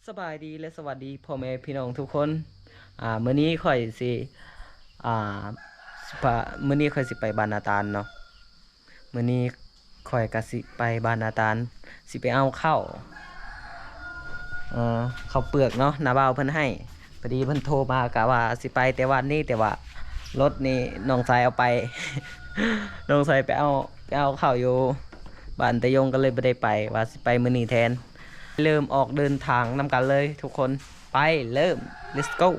ສະບາຍດີ ແລະ ສະຫວັດດີພໍ່ແມ່ພີ່ນ້ອງທຸກຄົນ. ອ່າ ມື້ນີ້ຂ້ອຍຊິ ອ່າ ຊິພາ ມື້ນີ້ຂ້ອຍຊິໄປບ້ານນາຕານເນາະ. ມື້ນີ້ຂ້ອຍກະຊິໄປບ້ານນາຕານ ຊິໄປເອົາເຂົ້າ ເອີ ເຂົ້າເປືອກເນາະ ນ້າບ່າວເພິ່ນໃຫ້. ພໍດີເພິ່ນໂທມາ ກະວ່າຊິໄປແຕ່ວານນີ້ ແຕ່ວ່າລົດນີ້ນ້ອງຊາຍເອົາໄປ ນ້ອງຊາຍໄປເອົາ ໄປເອົາເຂົ້າຢູ່ບ້ານຕາຍົງ ກໍເລີຍບໍ່ໄດ້ໄປ ວ່າຊິໄປມື້ນີ້ແທນ. ເລີ່ມອອກເດີນທາງນຳກັນເລີຍທຸກຄົນ. ໄປ ເລີ່ມ let's go.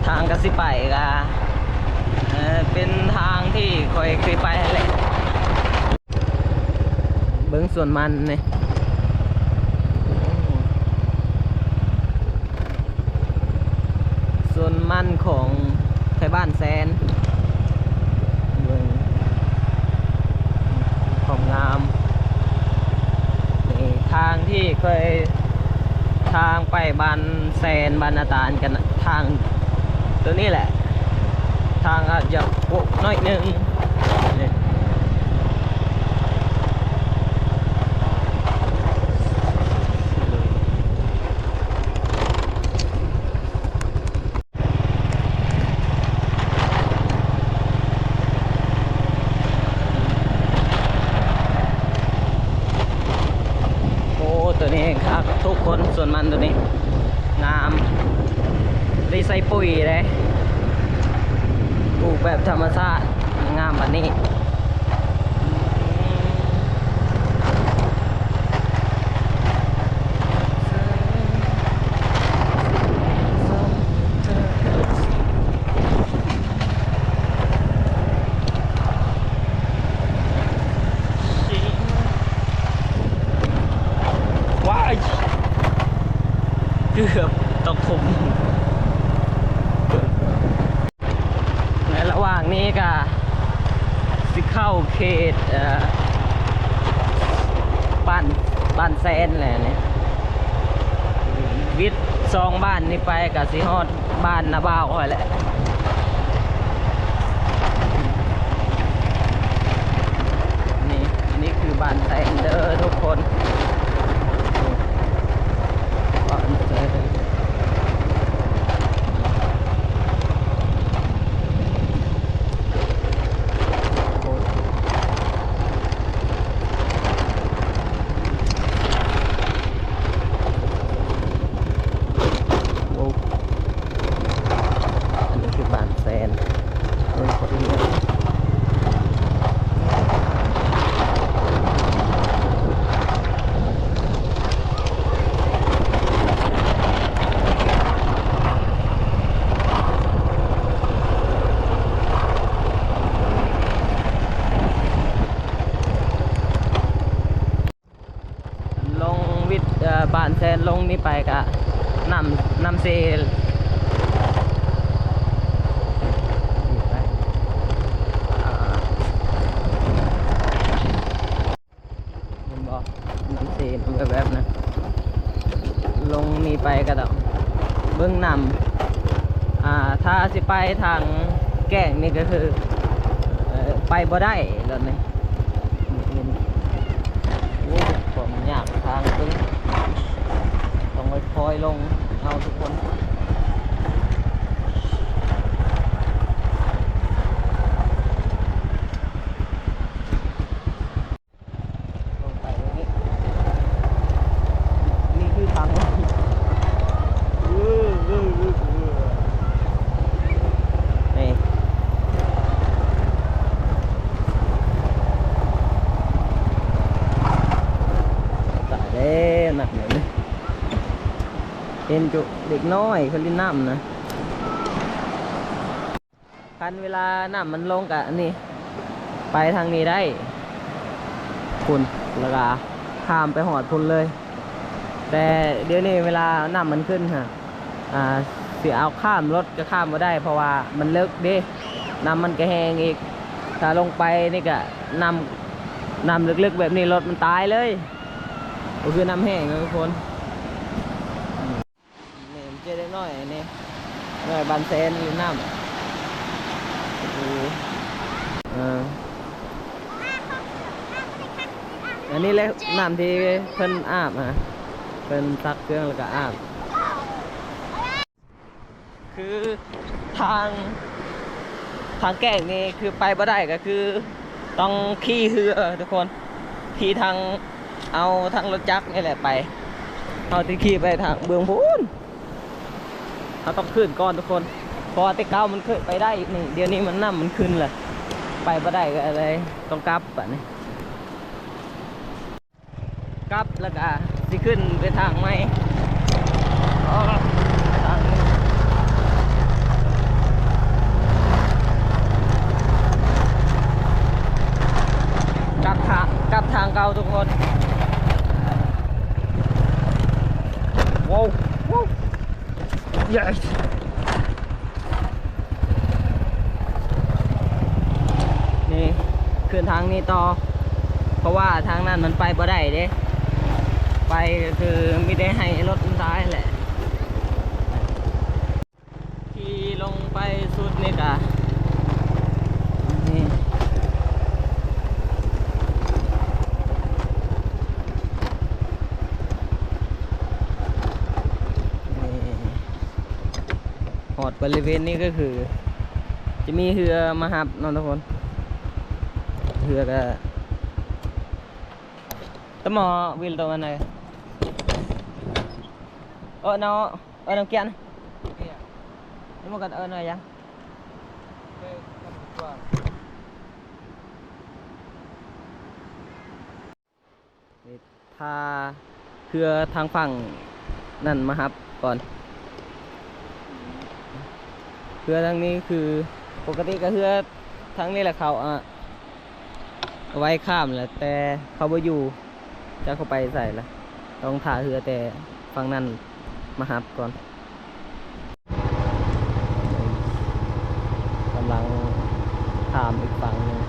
ທາງກະຊິໄປກະ ເອີ ເປັນທາງທີ່ຂ້ອຍເຄີຍໄປຫັ້ນແຫຼະ. ເບິ່ງສວນມັນນີ້ ສວນມັນຂອງໄທບ້ານແຊນ ເບິ່ງຄວາມງາມ. ນີ້ທາງທີ່ເຄີຍ ທາງໄປບ້ານແຊນ ບ້ານນາຕານ ກັນ ທາງໂຕນີ້ແຫຼະ ທາງອາດຈະໂຄ້ງໜ້ອຍໜຶ່ງ. ໂອ້ ໂຕນີ້ຄັກທຸກຄົນ ສວນມັນໂຕນີ້ງາມ ໄດ້ໃສ່ປຸ໋ຍເດ້ ປູກແບບທຳມະຊາດ ງາມປານນີ້. ວ້າຍ ເກືອບຕະຄຸ່ມ. ໃນລະຫວ່າງນີ້ກະຊິເຂົ້າເຂດ ເອີ ບ້ານ ບ້ານແຊນແຫຼະນີ້ ວິດສອງບ້ານນີ້ໄປກະຊິຮອດບ້ານນ້າບ່າວຂ້ອຍແຫຼະ. ນີ້ ອັນນີ້ຄືບ້ານແຊນເດີທຸກຄົນ ບ້ານແຊນ. ໂອ້ ອັນນີ້ຄືບ້ານແຊນ ເບິ່ງຄົນເຮືອນ. ລົງວິດ ເອີ ບ້ານແຊນລົງນີ້ໄປກະນ້ຳ ນ້ຳເຊ ເຫັນບໍ່? ນ້ຳເຊ ແວບໆ ນະ ລົງນີ້ໄປກະດອກ ເບິ່ງນ້ຳ ອ່າ ຖ້າຊິໄປທາງແກ້ງນີ້ກະຄື ເອີ ໄປບໍ່ໄດ້ແລ້ວນີ້. ໂອ້ ຄວາມຍາກທາງເບິ່ງ ຕ້ອງຄ່ອຍໆລົງເອົາທຸກຄົນ. ລົງໄປເບິ່ງນີ້ ເອີ ນ້ຳນີ້ ເຫັນຈຸເດັກນ້ອຍເຂົາຫຼິ້ນນ້ຳນະ. ຄັນເວລານ້ຳມັນລົງກະອັນນີ້ ໄປທາງນີ້ໄດ້ພຸ້ນ ແລ້ວກະຂ້າມໄປຮອດພຸ້ນເລີຍ. ແຕ່ດຽວນີ້ເວລານ້ຳມັນຂຶ້ນຫັ້ນ ອ່າ ຊິເອົາຂ້າມລົດກະຂ້າມບໍ່ໄດ້ ເພາະວ່າມັນເລິກເດ້ ນ້ຳມັນກະແຮງອີກ. ຖ້າລົງໄປນີ້ກະນ້ຳ ນ້ຳເລິກໆແບບນີ້ລົດມັນຕາຍເລີຍ ບໍ່ຄືນ້ຳແຫ້ງເນາະທຸກຄົນ. ນີ້ມັນເຈເດັກນ້ອຍນີ້ ນ້ອຍບ້ານແຊນຫຼິ້ນນ້ຳ. ເອີ ອັນນີ້ແຫຼະນ້ຳທີ່ເພິ່ນອາບ ເພິ່ນຊັກເຄື່ອງແລ້ວກະອາບ. ຄືທາງ ທາງແກ້ງນີ້ຄືໄປບໍ່ໄດ້ ກະຄືຕ້ອງຂີ່ເຮືອທຸກຄົນ ຂີ່ທາງ ເອົາທາງລົດຈັກນີ້ແຫຼະໄປ. ເຮົາຊິຂີ່ໄປທາງເບື້ອງພຸ້ນ ເຮົາຕ້ອງຂຶ້ນກ່ອນທຸກຄົນ ເພາະວ່າແຕ່ເກົ່າມັນເຄີຍໄປໄດ້ນີ້ ດຽວນີ້ມັນ ນ້ຳມັນຂຶ້ນແລ້ວ ໄປບໍ່ໄດ້ ກະເລີຍຕ້ອງກັບບາດນີ້. ກັບແລ້ວກະຊິຂຶ້ນໄປທາງໃໝ່. ອໍ ທາງນີ້ ກັບທາງ ກັບທາງເກົ່າທຸກຄົນ. ວ້າວ ວ້າວ ເຢສ. ນີ້ຂຶ້ນທາງນີ້ຕໍ່ ເພາະວ່າທາງນັ້ນມັນໄປບໍ່ໄດ້ເດ້ ໄປກະຄືມີແຕ່ໃຫ້ລົດມັນຕາຍແຫຼະ. ຂີ່ລົງໄປສຸດນີ້ກະ ນີ້ ນີ້ ຮອດບໍລິເວນນີ້ກະຄືຈະມີເຮືອມາຮັບເນາະທຸກຄົນ. ເຮືອກະ ຕະໝໍວິນໂຕມັນເອີ ເອີ ເນາະ ເອີ ນ້ຳກຽນ ນີ້ມັນກະເອີ ນ້ຳຫຍັງ ຖ້າເຮືອທາງຝັ່ງນັ້ນມາຮັບກ່ອນ. ເຮືອທາງນີ້ຄື ປົກກະຕິກະເຮືອທາງນີ້ແຫຼະເຂົາ ອາ ໄວ້ຂ້າມແຫຼະ ແຕ່ເຂົາບໍ່ຢູ່ ຈັກເຂົາໄປໃສລະ ຕ້ອງຖ້າເຮືອແຕ່ຝັ່ງນັ້ນມາຮັບກ່ອນ. ກຳລັງຂ້າມອີກຝັ່ງໜຶ່ງ.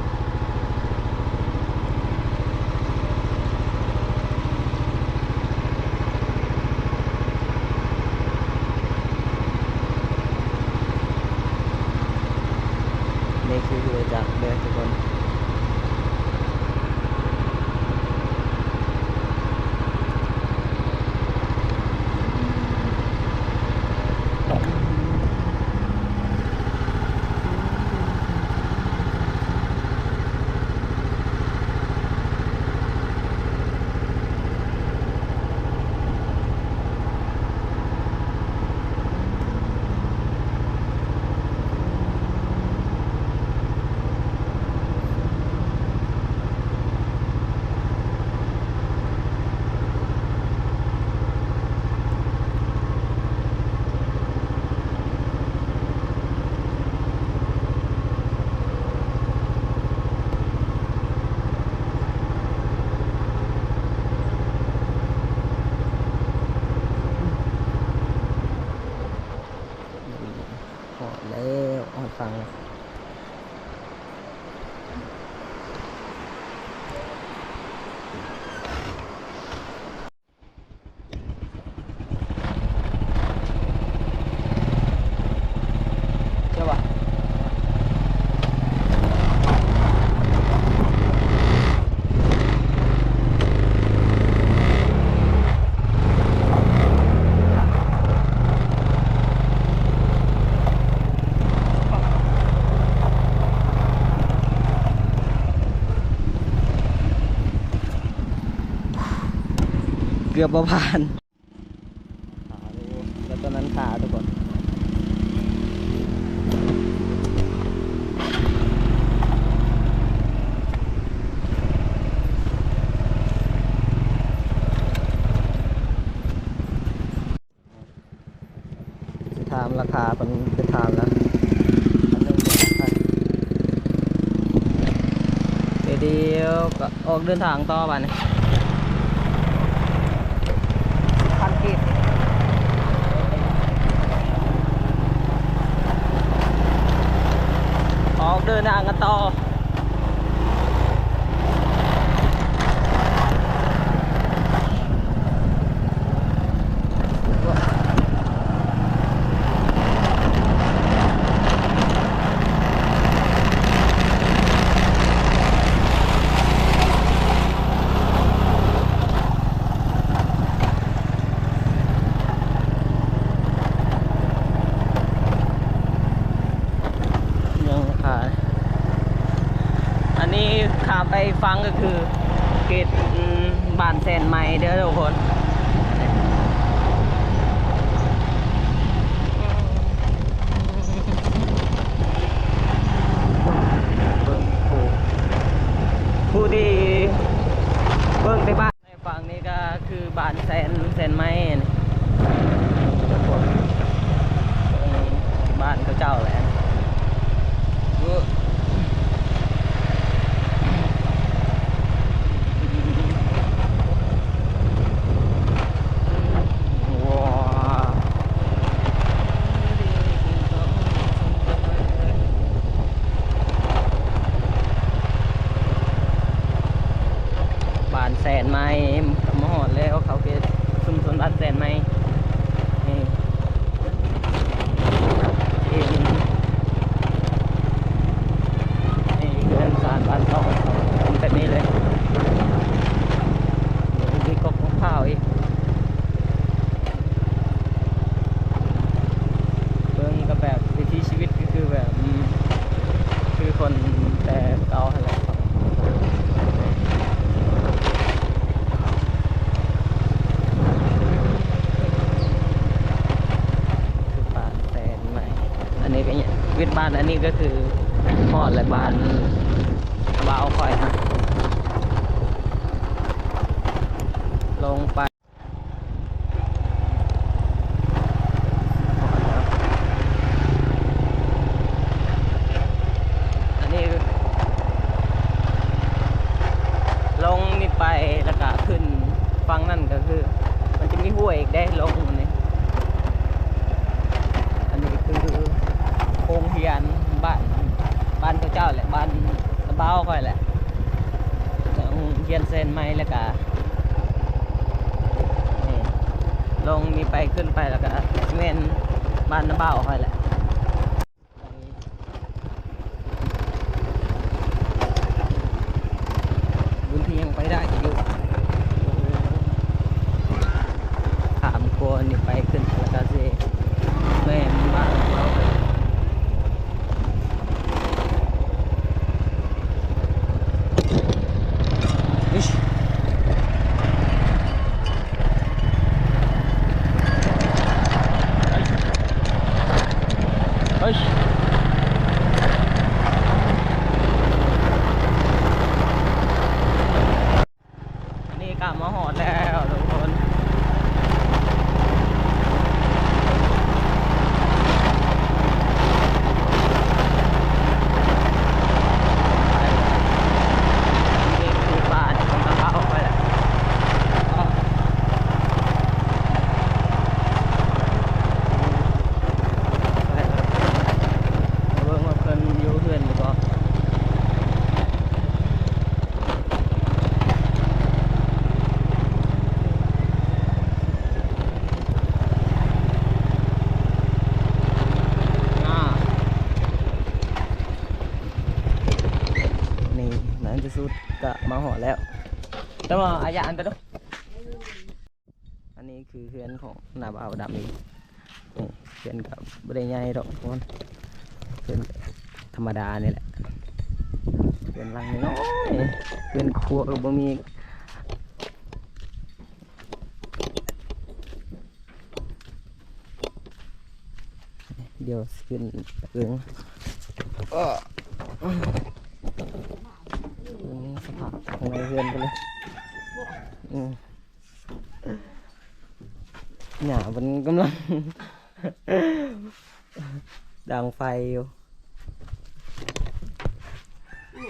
ນີ້ຄືເຮືອຈັກເດີທຸກຄົນ. ຮອດແລ້ວ ຮອດຝັ່ງແລ້ວ. ເກືອບບໍ່ຜ່ານ ແລ້ວຕອນນັ້ນຂາທຸກຄົນ. ເ ຖາມລາຄາເພິ່ນໄປຖາມແລ້ວ ພັນໜຶ່ງ ສອງພັນ ດຽວໆ ກໍອອກເດີນທາງຕໍ່ບາດນີ້ ພັນກີບ ອອກເດີນທາງກັນຕໍ່. ຍັງຂາຍ ອັນນີ້ຂ້າມໄປຝັ່ງກໍຄືເຂດ ອືມ ບ້ານແສນໄມ້ເດີທຸກຄົນ ເບິ່ງ ຜູ້ ຜູ້ທີ່ເບິ່ງແຕ່ບ້ານ ຝັ່ງນີ້ກໍຄືບ້ານແສນ ແສນໄມ້ນີ້ ເອີ ບ້ານເຂົາເຈົ້າແຫຼະ ວ້າ ບ້ານແສນໄມ້ ມາຮອດແລ້ວ ເຂົ້າເຂດຊຸມຊົນບ້ານແສນໄມ້ ນີ້ ນີ້ເຮືອນຊານບ້ານຊ່ອງ ເປັນແບບນີ້ເລີຍ ມີກົກໝາກພ້າວອີກ. ເບິ່ງກໍແບບວິຖີຊີວິດກໍຄືແບບ ອືມ ຄືຄົນແຕ່ເກົ່າຫັ້ນແຫຼະ ຄືບ້ານແສນໄມ້ ອັນນີ້ກໍ ເວດບ້ານ ອັນນີ້ກໍຄືຮອດແລ້ວ ບ້ານບ່າວຂ້ອຍນະ ລົງໄປ ອັນນີ້ລົງນີ້ໄປ ແລ້ວກະຂຶ້ນຝັ່ງນັ້ນ ກະຄືມັນຈະມີຫ້ວຍອີກເດ້ ລົງນີ້ ອັນນີ້ຄືໂຮງຮຽນບ້ານ ບ້ານເຂົາເຈົ້າແຫຼະ ບ້ານ ລະບ່າວຂ້ອຍແຫຼະ ໂຮງຮຽນແສນໄມ້ ແລ້ວກະ ນີ້ ລົງນີ້ໄປ ຂຶ້ນໄປ ແລ້ວກະຊິແມ່ນບ້ານນ້າບ່າວຂ້ອຍແຫຼະ ບຸນທີ່ຍັງໄປໄດ້ຢູ່ ຂ້າມຂົວນີ້ໄປ ຂຶ້ນ ແລ້ວກະຊິແມ່ນບ້ານເຂົາ. ອັນນີ້ກໍມາຮອດແລ້ວທຸກຄົນ ນີ້ຄືບ້ານຂອງນ້າບ່າວຂ້ອຍແຫຼະ ເບິ່ງວ່າເພິ່ນຢູ່ເຮືອນຢູ່ບໍ່. ນີ້ໃນທີ່ສຸດກະມາຮອດແລ້ວ ແຕ່ວ່າອາຍາອັນຕະໂດ ອັນນີ້ຄືເຮືອນຂອງນ້າບ່າວດຳເອງ ນີ້ເຮືອນກໍບໍ່ໄດ້ໃຫຍ່ດອກທຸກຄົນ ເຮືອນທຳມະດານີ້ແຫຼະ ເຮືອນຫຼັງນ້ອຍໆ ເຮືອນຄົວກໍບໍ່ມີ ດຽວຊິຂຶ້ນເອີງ ເອີ ເບິ່ງສະພາບຂ້າງໃນເຮືອນກັນເລີຍ ອືມ ຫຍ້າເພິ່ນກຳລັງ ດັງໄຟຢູ່.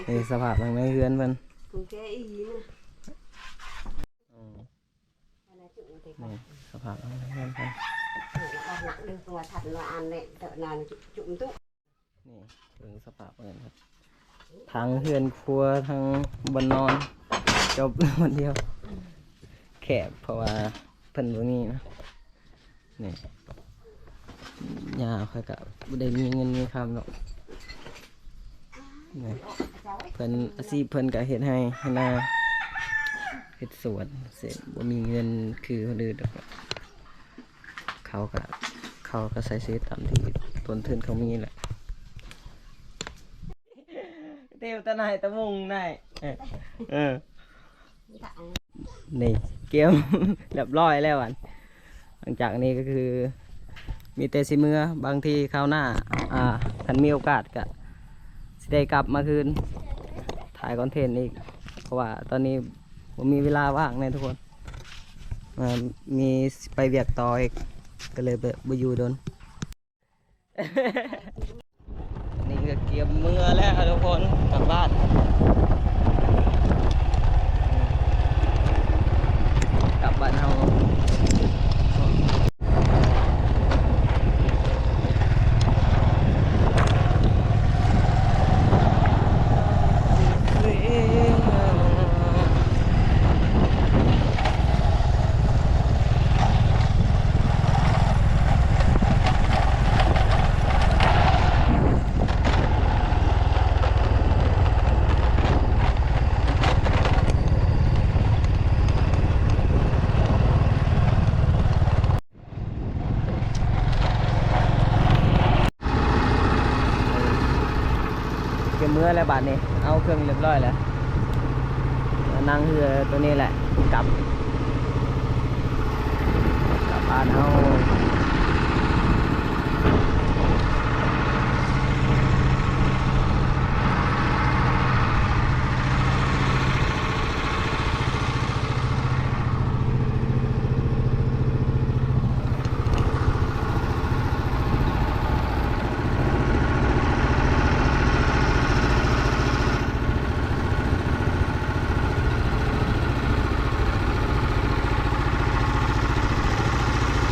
ນີ້ສະພາບທາງໃນເຮືອນເພິ່ນ ອືມ ນີ້ສະພາບທາງໃນເຮືອນເພິ່ນ. ນີ້ເບິ່ງສະພາບເພິ່ນຄັບ ທັງເຮືອນຄົວ ທັງບ່ອນນອນ ຈົບບ່ອນດຽວ ແຄບ ເພາະວ່າເພິ່ນບໍ່ມີນະ. ນີ້ ຍ່າຂ້ອຍກະບໍ່ໄດ້ມີເງິນມີຄຳດອກ. ນີ້ ເພິ່ນ ອາຊີບເພິ່ນກະເຮັດໄຮ່ເຮັດນາ ເຮັດສວນ ເຊິ່ງບໍ່ມີເງິນຄືຄົນອື່ນດອກ. ເຂົາກະ ເຂົາກະໃຊ້ຊີວິດຕາມທີ່ຕົ້ນທຶນເຂົາມີແຫຼະ. ເດວຕານາຍຕາມຸງນາຍ ເອີ ເອີ ນີ້ກຽມຮຽບຮ້ອຍແລ້ວ. ອັນ ຫຼັງຈາກນີ້ກໍຄືມີແຕ່ຊິເມືອ ບາງທີຄາວໜ້າ ອ່າ ຄັນມີໂອກາດກໍຊິໄດ້ກັບມາຄືນ ຖ່າຍຄອນເທັນອີກ ເພາະວ່າຕອນນີ້ບໍ່ມີເວລາວ່າງແນ່ທຸກຄົນ ອ່າ ມີໄປວຽກຕໍ່ອີກ ກໍເລີຍບໍ່ ບໍ່ຢູ່ດົນ. ນີ້ກໍກຽມເມືອແລ້ວທຸກຄົນ ກັບບ້ານ ກັບບ້ານເຮົາ. ກຽມເມືອແລ້ວບາດນີ້ ເອົາເຄື່ອງຮຽບຮ້ອຍແລ້ວ ນັ່ງເຮືອໂຕນີ້ແຫຼະ ກັບ ກັບບ້ານເຮົາ.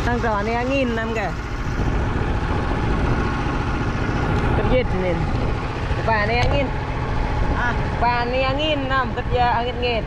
ທາງຕອນນີ້ງາມນຳກະ ເປັນເຢັດນີ້ ປານີ້ງາມ ອາ ປານີ້ງາມນຳ ກະຈະເຮັດເງິດ.